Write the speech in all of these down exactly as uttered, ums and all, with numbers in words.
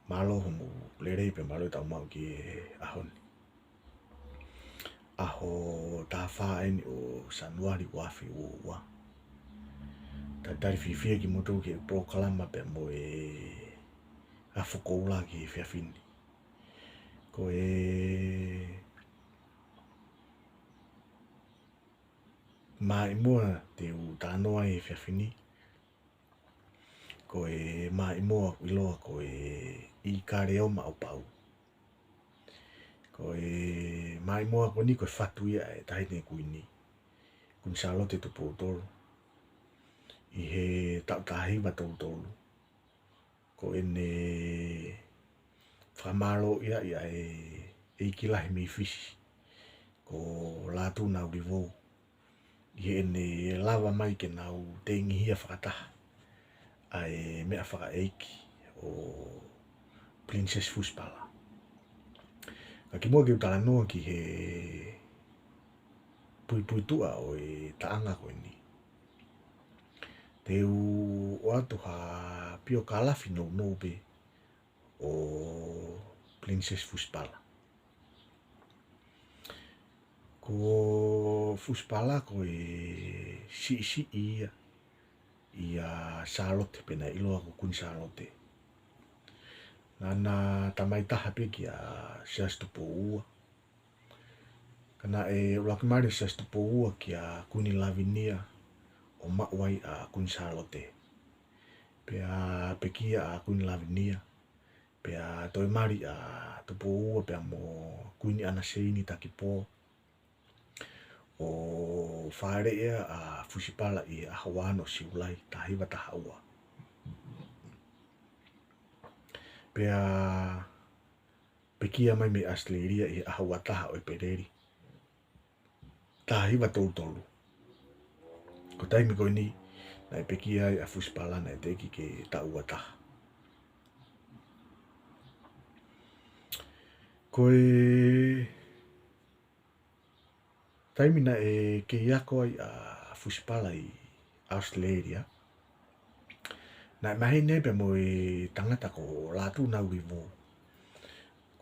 Mālō hoʻomou lelei pea mālō e tau maʻu ki he ʻaho ni. ʻAho taha fā eni ʻo Sānuali ua afe ua ua. Talitali fiefia kimoutolu ki he polokalama pea mo e Afu Koula ki he efiafi ni. Ko e maʻimoa te u talanoa ai he efiafi ni, ko e maʻimoa ʻoku ʻiloa ko e ʻIkaleoma ʻo Pau. Ko e maʻimoa ko eni ko e fatu ia ʻa e Taʻahine Kuini, Kuini Sālote Tupou Tolu, ʻi he taʻu taha hiva tolu tolu. Ko ʻene fakamālōʻia ia ʻa e ʻEiki Lahi mei Fisi, ko Lātū Naulivou, ʻi heʻene lava mai ke nau tengihia fakataha ʻa e meʻa fakaʻeiki ʻo Princess Fusipala. Ka kimuʻa ke u talanoa ki he puipuituʻa ʻo e taʻanga ko eni, te u ʻoatu ha piokalafi nounou pē ʻo Princess Fusipala. Ko Fusipala ko e siʻisiʻi ia ʻia Sālote, pe naʻe ʻiloa ko Kuini Sālote. Naʻá na tamai taha pē kia Siaosi Tupou Ua. Ka naʻe ʻuluaki mali ʻa Siaosi Tupou Ua kia Kuini Lavinia ʻo maʻu ai ʻa Kuini Sālote. Pea pekia ʻa Kuini Lavinia, pea toe mali ʻa Tupou Ua pea mo Kuini ʻAnaseini Takipō, ʻo fāʻeleʻi ʻa Fusipala ʻi he ʻaho ua ono Siulai taha hiva taha ua. Pea pekia mai mei ʻAositelēlia ʻi he ʻaho ua taha ʻo ʻEpeleli taha hiva tolu tolu. Ko e taimi ko eni naʻe pekia ai ʻa Fusipala naʻe teʻeki ke taʻu ua taha. Ko e taimi naʻe kei ako ai ʻa Fusipala ʻi ʻAositelēlia, naʻe maheni ai pea mo e tangata ko Lātū Naulivou.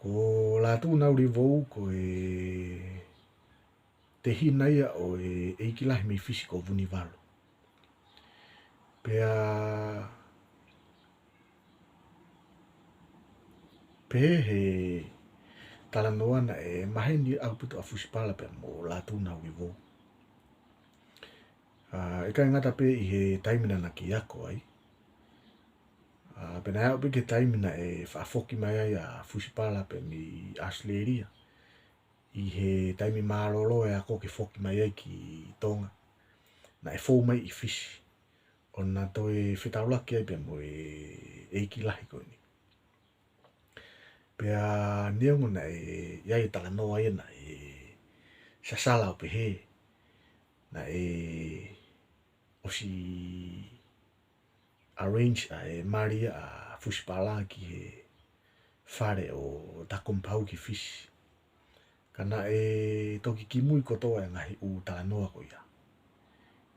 Ko Lātū Naulivou ko e tehina ia ʻo e ʻEiki Lahi mei Fisi ko Vunivalu. Pea pehē he talanoa naʻe maheni ʻaupito ʻa Fusipala pea mo Lātū Naulivou. ʻA, ʻikai ngata pē ʻi he taimi naʻá na kei ako ai, ʻa, pea naʻe aʻu pē ki he taimi naʻe faʻa foki mai ai ʻa Fusipala pea mei ʻAositelēlia, ʻi he taimi mālōlō e ako ke foki mai ai ki Tonga, naʻe fou mai ʻi Fisi ʻo na toe fetaulaki ai pea mo e ʻEiki Lahi ko eni. Pea neongo naʻe ʻi ai e talanoa ia naʻe sasala ʻo pehē naʻe ʻosi arrange ʻa e mali ʻa Fusipala ki he fale ʻo Takompau ki Fisi, ka naʻe toki kimui kotoa e ngaahi ʻū talanoa ko ia.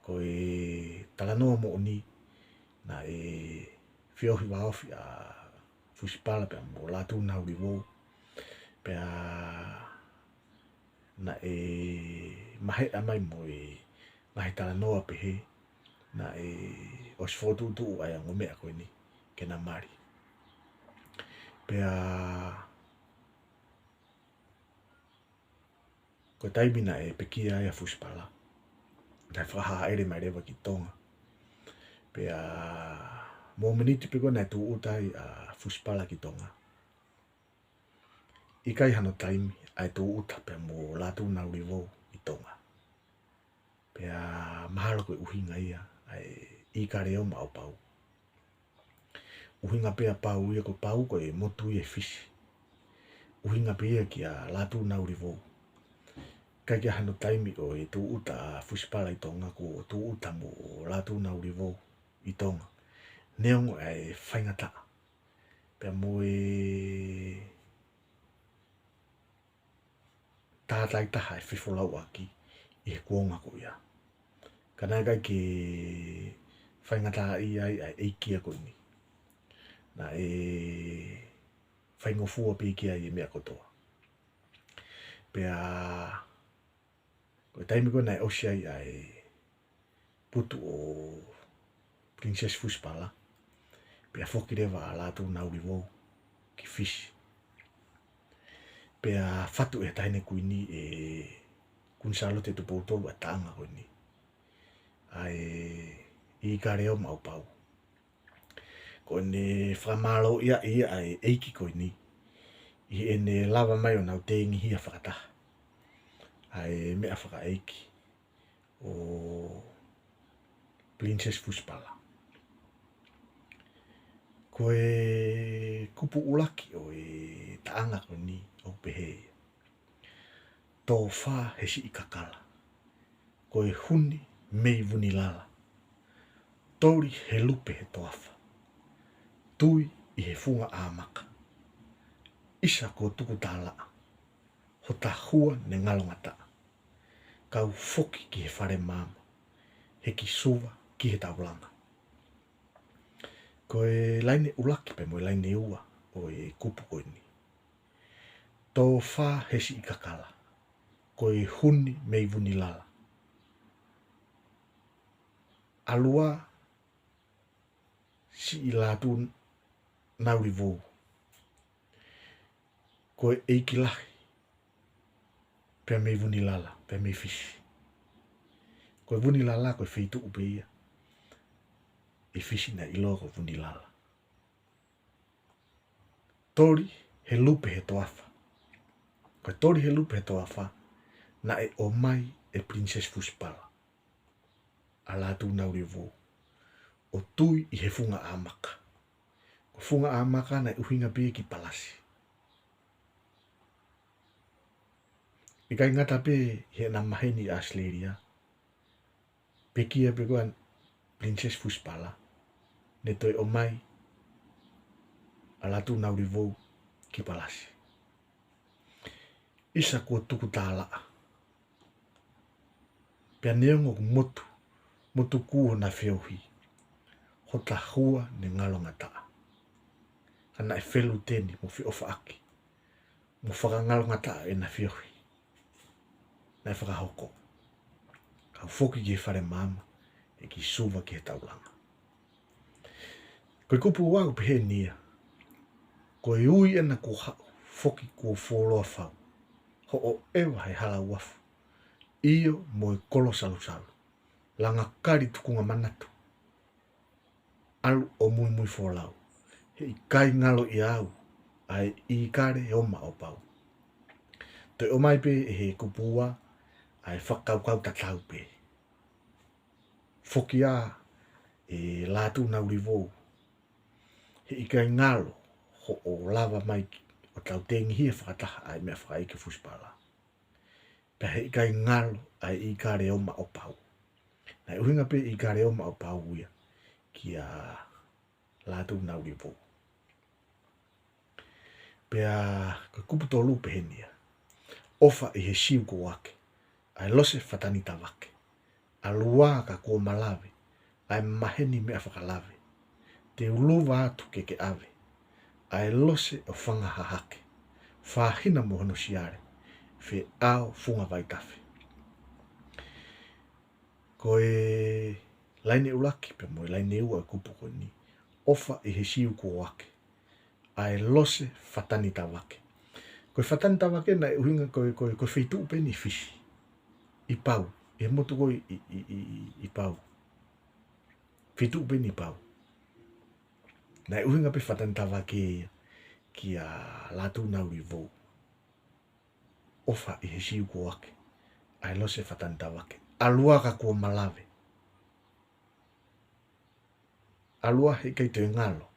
Ko e talanoa moʻoni naʻe feohi vāofi ʻa Fusipala pea mo Lātū Naulivou, pea naʻe maheʻa mai mo e ngaahi talanoa pehē naʻe ʻosi fokotuʻutuʻu ʻa e ongo meʻa ko eni ke na mali. Pea ko e taimi naʻe pekia ai ʻa Fusipala, naʻe fakahāʻele mai leva ki Tonga. Pea mōmeniti pē ko ē naʻe tūʻuta ai ʻa Fusipala ki Tonga, ʻikai hano taimi ʻa e tūʻuta pea mo Lātū Naulivou ʻi Tonga. Pea mahalo ko e ʻuhinga ia ʻa e ʻIkaleoma ʻo Pau. ʻUhinga pē ʻa Pau ia, ko Pau ko e motu ia ʻi Fisi. ʻUhinga pē ia kia Lātū Naulivou. ʻIkai ke ʻi ai hano taimi ʻo e tūʻuta ʻa Fusipala ʻi Tonga kuo tūʻuta mo Lātū Naulivou ʻi Tonga, neongo ʻa e faingataʻa pea mo e tātai taha e fefolauʻaki ʻi he kuonga ko ia. Ka naʻe ʻikai ke faingataʻaʻia ai ʻa e ʻeiki ia ko eni. Naʻe faingofua pē ki ai e meʻa kotoa. Pea ko e taimi ko ē naʻe ʻosi ai ʻa e putu ʻo Princess Fusipala, pea foki leva ʻa Lātūnaulivou ki Fisi. Pea fatu ʻe he Taʻahine Kuini ʻe Kuini Sālote Tupou Tolu ʻa e taʻanga ko eni, ʻa e ʻIkale ʻo Maʻopau. Ko ʻene fakamālōʻia ia ʻa e ʻeiki ko eni ʻi heʻene lava mai ʻo nau tengihia fakataha ʻa e meʻa fakaʻeiki ʻo Princess Fusipala. Ko e kupu ʻuluaki ʻo e taʻanga ko eni ʻoku pehē ia: Tōfā he siʻi kakala, ko e huni mei Vunilala, toli he lupe he toafa, tui ʻi he funga ʻāmaka, ʻisa kuo tuku tālaʻa, hota hua ne ngalongataʻa, kau foki ki he fale maama, he ki Suva ki he taulanga. Ko e laine ʻuluaki pea mo e laine ua ʻo e kupu ko eni: Tōfā he siʻi kakala, ko e huni mei Vunilala. ʻAlua siʻi Lātūnaulivou, ko e ʻeiki lahi pea mei Vunilala, pea mei Fisi. Ko e Vunilala ko e feituʻu pē ia ʻi Fisi naʻe ʻiloa ko Vunilala. Toli he lupe he toafa. Ko e toli he lupe he toafa naʻe ʻomai ʻe Princess Fusipala ʻa Lātūnaulivou ʻo tui ʻi he funga ʻāmaka. Ko e funga ʻāmaka naʻe ʻuhinga pē ia ki Palasi. ʻIkai ngata pē heʻena maheni ʻi ʻAositelēlia, pekia pē ko ē ʻa Princess Fusipala, ne toe ʻomai ʻa Lātūnaulivou ki Palasi. ʻIsa kuo tuku tālaʻa, pea neongo ʻoku motu, motukū hona feohi, hota hua ne ngalongataʻa. Ka naʻe feluteni mo feʻofaʻaki mo fakangalongataʻa ʻena feohi naʻe fakahoko, kau foki ki he fale maama, he ki Suva ki he taulanga. Ko e kupu ua ʻoku peheni ia: Ko e ui ʻena kuo haʻu, foki kuo fuoloa fau, hoʻo ʻeva he hala uafu, ʻio mo e kolo salusalu, langa kali tukunga manatu, ʻalu ʻo muimui folau, heʻikai ngalo ʻia au ʻa e ʻIkale ʻo Maʻopau. Toe ʻomai pē ʻe he kupu ua ʻa e fakakaukau tatau pē: Foki ā ʻe Lātūnaulivou, heʻikai ngalo hoʻo lava mai ʻo tau tengihia fakataha ʻa e meʻa fakaʻeiki ʻo Fusipala, pea heʻikai ngalo ʻa e ʻIkale ʻo Maʻopau. Naʻe ʻuhinga pē ʻIkale ʻo Maʻopau ia kia Lātūnaulivou. Pea ko e kupu tolu peheni ia: ʻOfa ʻi he siu kuo ake, ʻa e lose fatani tavake, ʻalua ka kuo malave, ʻa e maheni meʻa fakalave, te u luva atu ke ke ʻave, ʻa e lose ʻo fanga hahake, fāhina mo hono siale, feʻao funga vaitafe. Ko e laine ʻuluaki pea mo e laine ua ʻo e kupu ko eni: ʻOfa ʻi he siu kuo ake, ʻa e lose fatani tavake. Ko e fatani tavake naʻe ʻuhinga ko e, ko e, ko e feituʻu pē eni ʻi Fisi, ʻi Pau, ʻi he motu ko ē ʻi, ʻi, ʻi, ʻi, ʻi Pau. Feituʻu pē eni ʻi Pau. Naʻe ʻuhinga pē fatani tavake ia kia Lātūnaulivou. ʻOfa ʻi he siu kuo ake, ʻa e lose fatani tavake, ʻalua ka kuo malave, ʻalua heʻikai toe ngalo,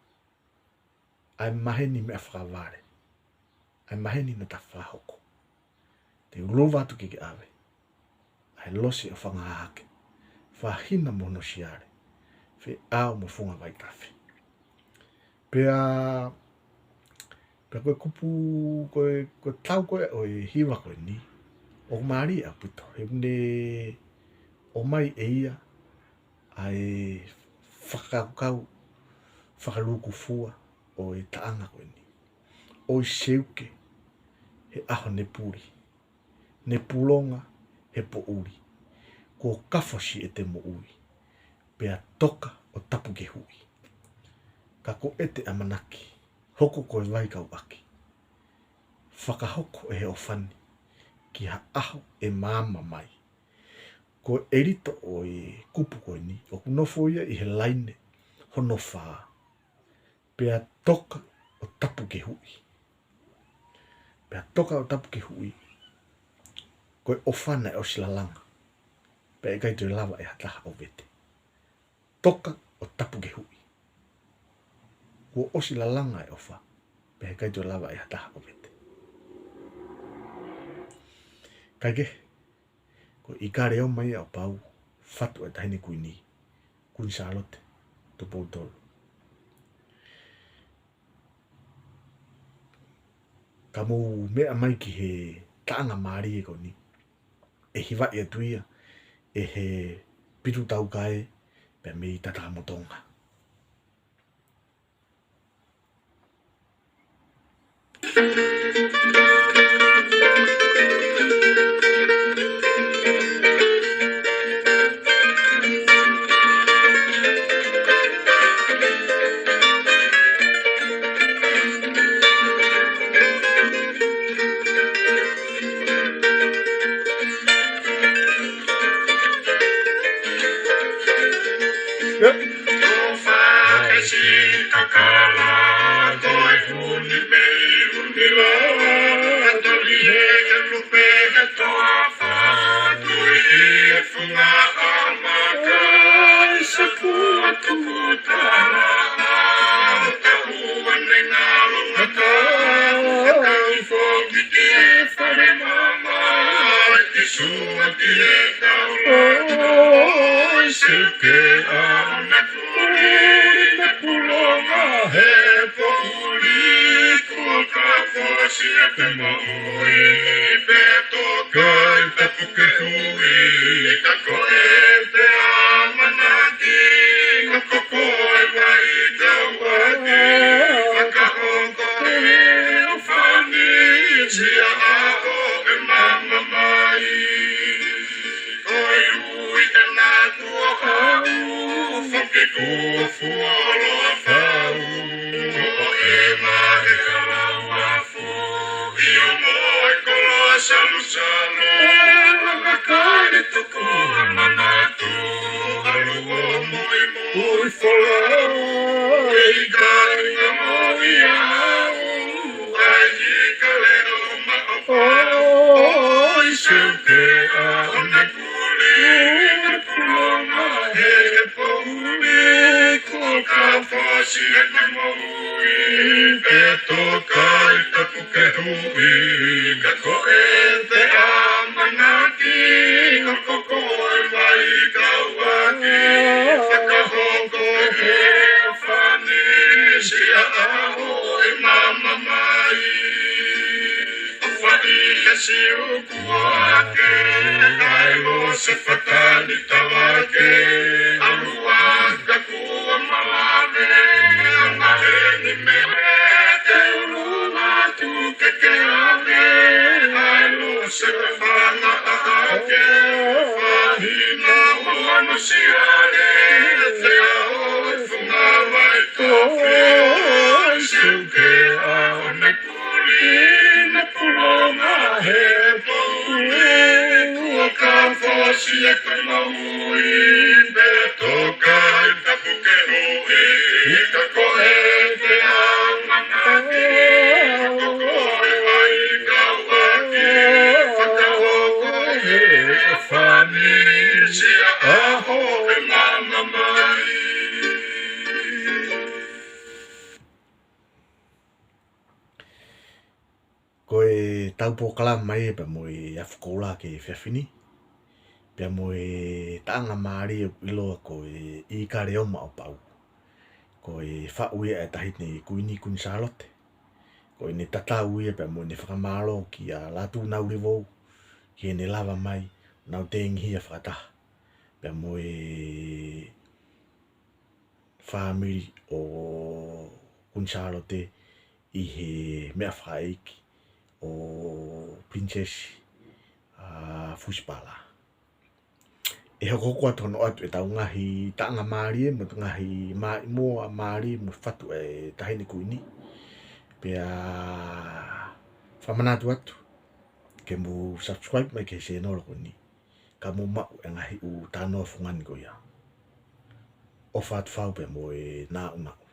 ʻa e maheni meʻa fakavale, ʻa e maheni naʻa ta fakahoko, te u luva atu ke ke ʻave, ʻa e lose ʻo fanga hahake, fāhina mo hono siale, feʻao mo funga vaitafe. Pea, pea ko e kupu, ko e, ko e tau ko ē ʻo e hiva ko eni, ʻoku mālie ʻaupito, he ʻoku ne ʻomai ʻe ia ʻa e fakakaukau fakalūkufua ʻo e taʻanga ko eni. ʻOi Seuke, he ʻaho ne puli, ne pulonga he poʻuli, kuo kafo siʻete moʻui, pea toka ʻo tapu ke huʻi. Ka ko ʻete ʻamanaki, hoko ko e vai kau ʻaki, fakahoko ʻe he ʻofa ni ki ha ʻaho ʻe maama mai. Ko e ʻelito ʻo e kupu ko eni, ʻoku nofo ia ʻi he laine hono fā. Pea toka ʻo tapu ke huʻi. Pea toka ʻo tapu ke huʻi. Ko e ʻofa naʻe ʻosi lalanga, pea ʻikai toe lava ʻe ha taha ʻo vete. Toka ʻo tapu ke huʻi. Kuo ʻosi lalanga e ʻofa, pea ʻikai toe lava ʻe ha taha ʻo vete. Kae kehe, ko e ʻIkale Oma ia ʻo Pau, fatu ʻa e Taʻahine Kuini, Kuini Sālote Tupou Tolu. Ka mou meʻa mai ki he taʻanga mālie ko eni, ʻe hivaʻi atu ia ʻe he Pitu Taukae, pea mei Tatakamotonga. Ko e fakasikakala, ko e huni mei huni lā, toli e lupe he toafa, tui e funga ʻamaka, ʻi Sakua tuku tala, taʻu ane ngalo ngata, kai foki ki he fale mama, ki Sua ki he kau lā, ʻoi Seuke ʻaho ne puli, ne pulonga he poʻuli, kuo kafo siʻete moʻui, pea toka ʻo tapu ke huʻi, ka ko ʻete ʻamanaki, hoko ko e vai kau ʻaki, fakahoko ʻe he ʻofa ni siʻa ʻaho ʻe maama mai. Ko e ui ʻena kuo haʻu, foki kuo fuoloa fau, ʻo ʻema he hala uafu, ʻio mo e koloa salusalo, ʻa e kakai tuku ʻa e manatu, ʻalu ʻo moimoi folau, ʻe ʻikai ngamo ia au, ʻa e ʻIkale Oma ʻo Pau, ʻoi Seuke ʻaho ne puli, ne pulonga he poʻuli, kuo kafo siʻete moʻui, pea toka ʻo tapu ke huʻi, ka ko ʻete ʻamanaki, hoko ko e vai kau ʻaki, fakahoko ʻe he ʻofa ni siʻa ʻaho ʻe maama mai. ʻOfa ia Siu Kuake, ʻa e Lose Fatani Tavake, ʻalu ʻa Kaku ʻo Malave, ʻa Maheni Mele, te ulu atu ke ke ave, ʻa e Lose Fanga ʻAhake, Fahina ʻo Nuʻusila, te ʻa ʻo e funga vai tofe, ʻoi Seuke ʻaho ne puli, ne pulonga he poʻuli, kuo kafo siʻete moʻui, pea toka ʻo tapu ke huʻi, ka ko ʻete ʻamanaki, hoko ko e vai kau ʻaki, fakahoko ʻe he ʻofa ni siʻa ʻaho ʻe maama mai. Ko ʻetau polokalama ia pea mo e Afu Koula ki he efiafi ni, pea mo e taʻanga mālie ʻoku ʻiloa ko e ʻIkale Oma ʻo Pau. Ko e faʻu ia ʻa e Taʻahine Kuini, Kuini Sālote. Ko ʻene tatau ia pea mo ʻene fakamālō kia Lātū Naulivou ki heʻene lava mai, nau tengihia fakataha pea mo e fāmili ʻo Kuini Sālote ʻi he meʻa fakaʻeiki ʻo Princess, ʻa, Fusipala. ʻE hokohoko atu hono ʻoatu ʻetau ngaahi taʻanga mālie mo e ngaahi maʻimoa mālie mo e fatu ʻa e Taʻahine Kuini. Pea fakamanatu atu ke mou subscribe mai ki he sēnolo ko eni, ka mou maʻu e ngaahi ʻū talanoa fungani ko ia. ʻOfa atu fau pea mo e nāunau.